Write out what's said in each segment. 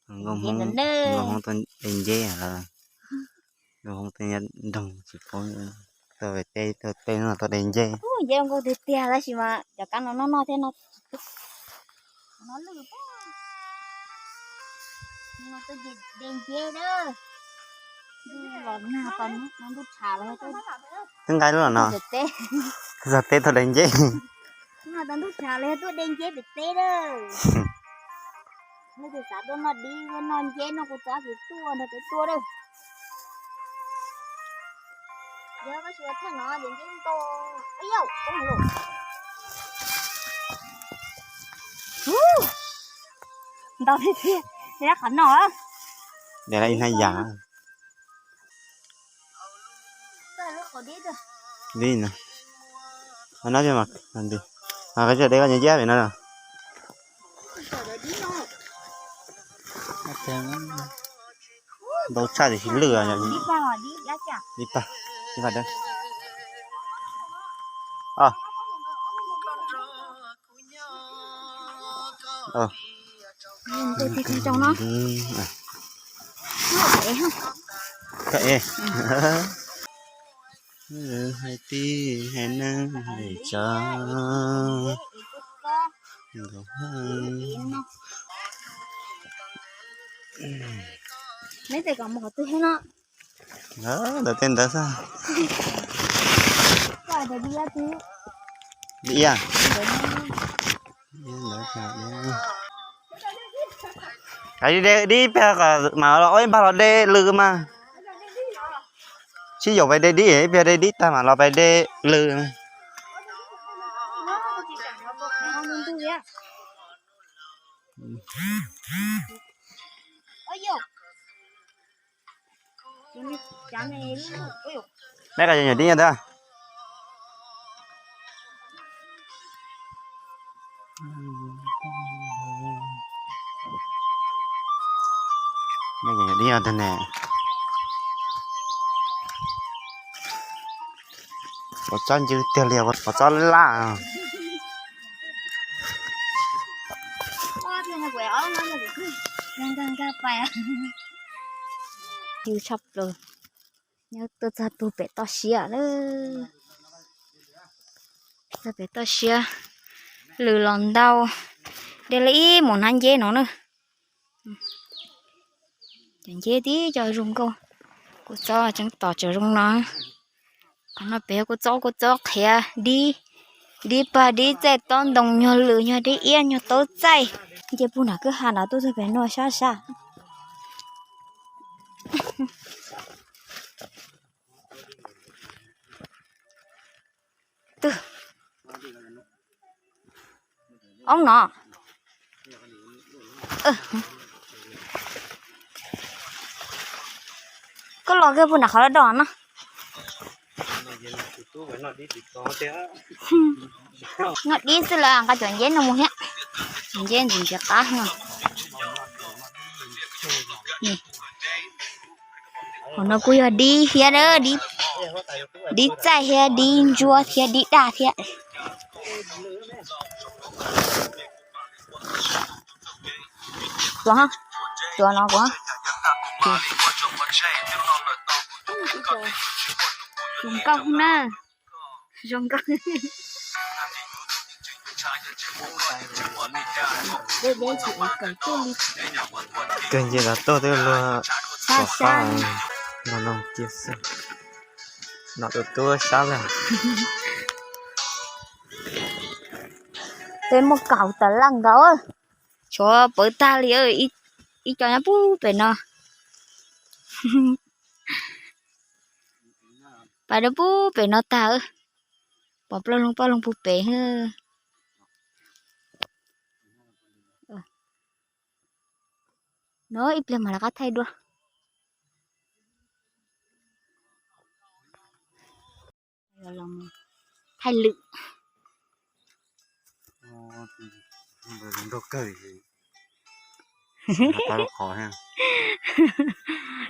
Nkauj Hmoob tuaj de nceb lawm. Nkauj Hmoob tuaj nyob nroog tsis paub, tuaj pem teb, tuaj pem no tuaj de nceb. Nceb zoo nkauj tiag tiag tab sis mas cov kab no noj noj thiab no. No lwj, no tuaj de nceb na. Los nag tos no ntuj tshav los twb nqaij lub los no. Teb, teb tuaj de nceb. No tos ntuj tshav los yog tuaj de nceb pem teb na. Leej twg xav tuaj noj dib, tuaj noj nceb, noj kua txob ces tuaj nrog peb tuaj na. Yog koj tsis thaij no ces nceb ntau. Ntau tiag tiag, qhov no. Ib hnab yam. Dib no, no mas, mas koj de koj nceb pem no. Ntau tshaj tiam sis lwj. Dib pag, dib pag. Koj ev, hais tib hais neeb hais tsav. Neb tes kom mus qhov twg thiab no? Ntawd tej ntawd xwb. Dib, dib pag kom mam los ib npag los de lws mas. Sib yaum pais de dib, ib pliag de dib tag mam los pais de lws. Meb, koj nyuam dib nyob ntawd. Meb, nyuam dib nyob ntawd ne. Pov tsob ncw tiag li, pov tsob laj. Ncw tshaj plaws. Nyob tuaj txog pug pem toj siab lawm. Txog pem toj siab, lws los ntau, de li ib mus hnab nceb no na. Cov nceb tib co zoo nkauj, kua txob tseem tos tseem zoo no. Qhov no pem kua txob, kua txob qhiav, dib, dib pag, dib txaij, tob ntoo, nyuag lws, nyuag dib iab, nyuag tob txaij. Nce puag nram kwj ha nrad tuaj txog pem no sab sab. Twg? Oob no. Koj los kiag puag nram qhov do no. Noj dib xwb lawm, nqa cov nceb no mus thiab. Cov nceb ntxim ntxim qab no. Hauv no kuj yog dib thiab, dib txaij thiab, dib ntsuab thiab, dib daj thiab. Tuav, tuav no kuv. Zoo nkauj na. Zoo nkauj. Kawg nce los tuaj twb luag pom qab no no cia xwb. No tus tub sab lawm. Peb muaj kaus tas laj nkaus, tshuav pawv tag li, ib co nyob pub pem no. Pais rau pub pem no tag, pom plaub loog poj loog pub pem. No ib pliag mam rov qab thaij dua. Thaij lwm.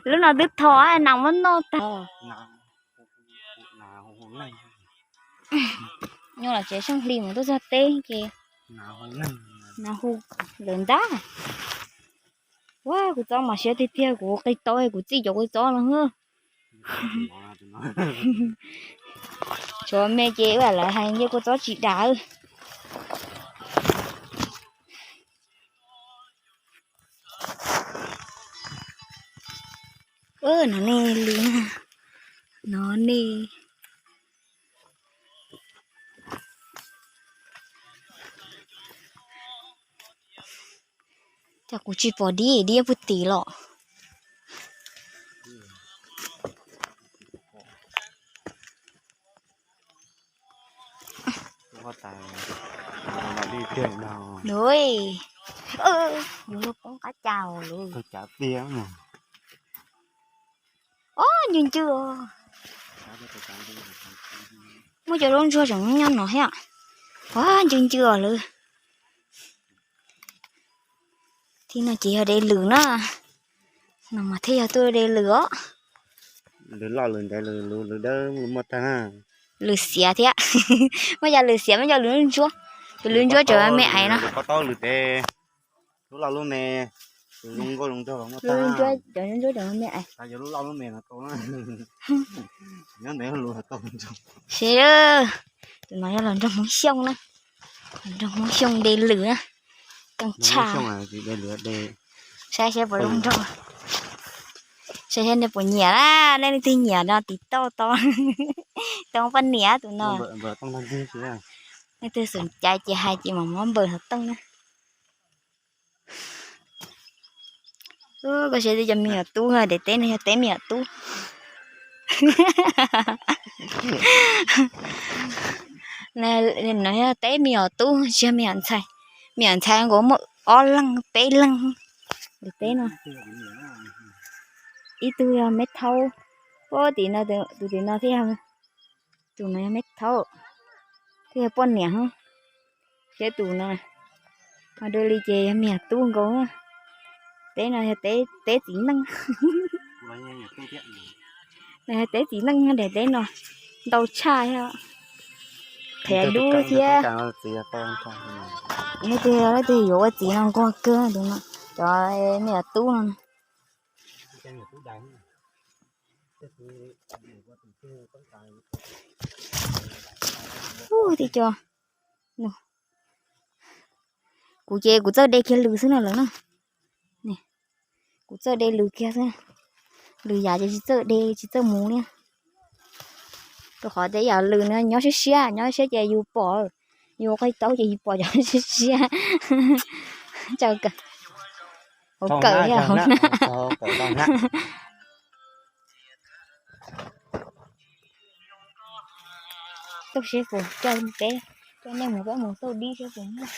Lub no twb thov nas muab noj tag. Nyob los tsev xyoo hli mus tuaj txog teb ces nas hu lawm ntag. Ua, kuv txob mas siab tiag tiag, kuv qi tau kuv txij cov kua txob no. Tshuav me ces lawv hais nce kua txob tsis dam. Ua, no nej lwm na, no nej. Cas kuv tsis pom dib, dib puag tim los. Nws, yus lub poob qab cas lawm. Ob, ncw ncw. Muaj cov lub ntsuag tseem nyob no thiab. Ob, ncw ncw os lawm. Thib no ces yog de lwm na. No mas thiaj yog tuaj de lwm os. Lwm loj lwm ntev lwm luv lwm dawb muaj tag. Lwm xiav thiab. Muaj cov lwm xiav, muaj cov lwm ntsuab. Tus lwm ntsuab tseem me ais no. Lwm pob taub lwm tes, lub loj lub me, lub zoo nkauj zoo nraug los muaj tag. Lub ntsuab cov ntsuab tseem me ais. Yog lub loj lub me no tau. Nyob ntawd lus tau nraug. Seb, tus no yog los nrog Hmoob Xyooj na. Los nrog Hmoob Xyooj de lwm na. Coob tshaj. Saib seb puas zoo nraug. Saib seb nej puas nyiam na, nej leej twg nyiam no tiv tauj tau, tau poj niam tus no. Leej twg xom cai ces hais ces mam muab npawb xov tooj na. Koj saib cov me nyuam tub, daim teb no yog teb me nyuam tub. No yog teb me nyuam tub tsis yog me nyuam ntxhais. Me nyuam ntxhais nkaus muaj ob leeg peb leeg. Daim teb no ib tug yog me thaub, tus tim no thiab, tus no yog me thaub, thiab yog poj niam thiab tus no. Ho dua li ces yog me nyuam tub nkaus. Teb no yog teb txiv neej. No yog teb txiv neej, daim teb no ntau tshaj thiab. Qhiav dub thiab. Leej twg leej twg yuav ua txiv no nquag kawg tus no, cov me nyuam tub no. Ub, tib co. Kuv ces kuv txawj de kiag lws xwb no lawm na. Kuv txawj de lws kiag xwb. Lws yam ces tsis txawj de tsis txawj mus li. Rau qhov tias yam lws no nyob siab siab, nyob siab ces yus pom, yus qi taub ces yus pom cov siab siab. Hauv kawm thiab hauv na. Tuaj seb puas coj peb, coj nej mus peb mus tauj dib seb puas muaj.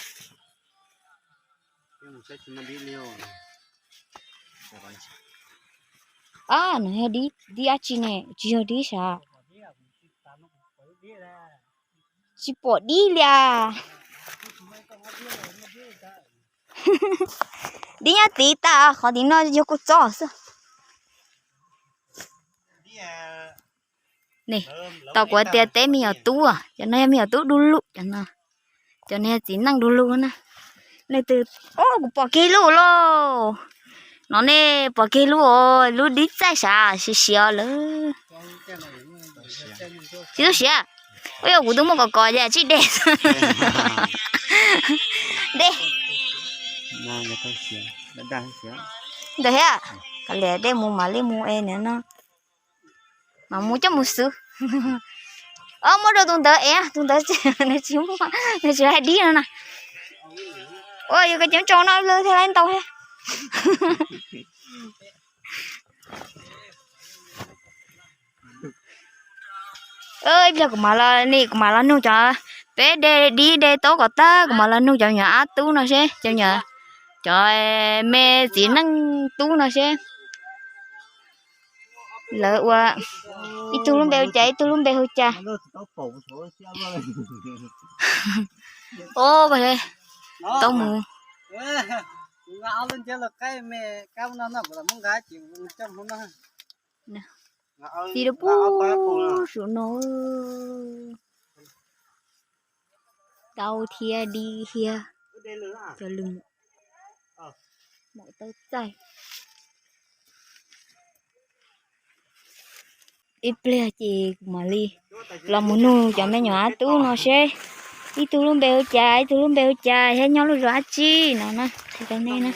Ob, no yog dib dab tsi ne? Tsis yog dib sav. Tsis pom dib li as. Dib nyob tid tas, qhov tim no yog kua txob xwb. Ne, tau kuv tias teb me nyuam tub, cov no yog me nyuam tub du lug cov no. Cov no yog txiv neej du lug na. Leej twg, o, kuv pom kiag lub lauj. No ne, pom kiag lub, lub dib txaij sav siav siav lawm. Tsis tub siav. Ua yog kuv twb muaj kom kov ces tsij de. De. Ntawd thiab, kav liam de mus mam li mus es niam no. Mas mus coj mus xwb. Muab rau tus ntawd es tus ntawd nws tsis muaj, nws tsis hais dib no na. Ua yus ka ceev tsau no lawv thiaj li ntau thiab. Ib pliag kuv mam los, kuv mam los nug cov, peb de dib de taub kom tag kuv mam los nug cov me nyuam ab tub no seb, cov me txiv neej tub no seb lawv ua ib tug lub npe hu cas ib tug lub npe hu cas. Tau mus. Txiv rau pub sum no. Tau thiab di thiab. Cov lws. Maum tau txaij. Ib pliag ces kuv mam li los mus nug cov me nyuam dab tub no seb ib tug lub npe hu cas, ib tug lub npe hu cas, thiab nyob lub zos dab tsi no na, qhia rau nej na.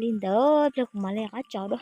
Li ntawd pliag kuv mam li rov qab tso dua.